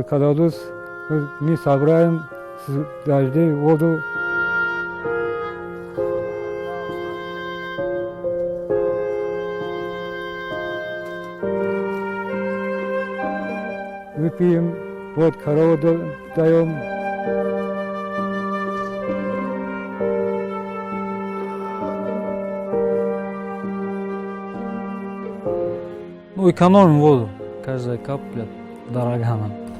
Вот когда мы собираем с дождей воду. Выпьем, вот корову даем. Ну, экономим воду. Каждая капля дорога нам.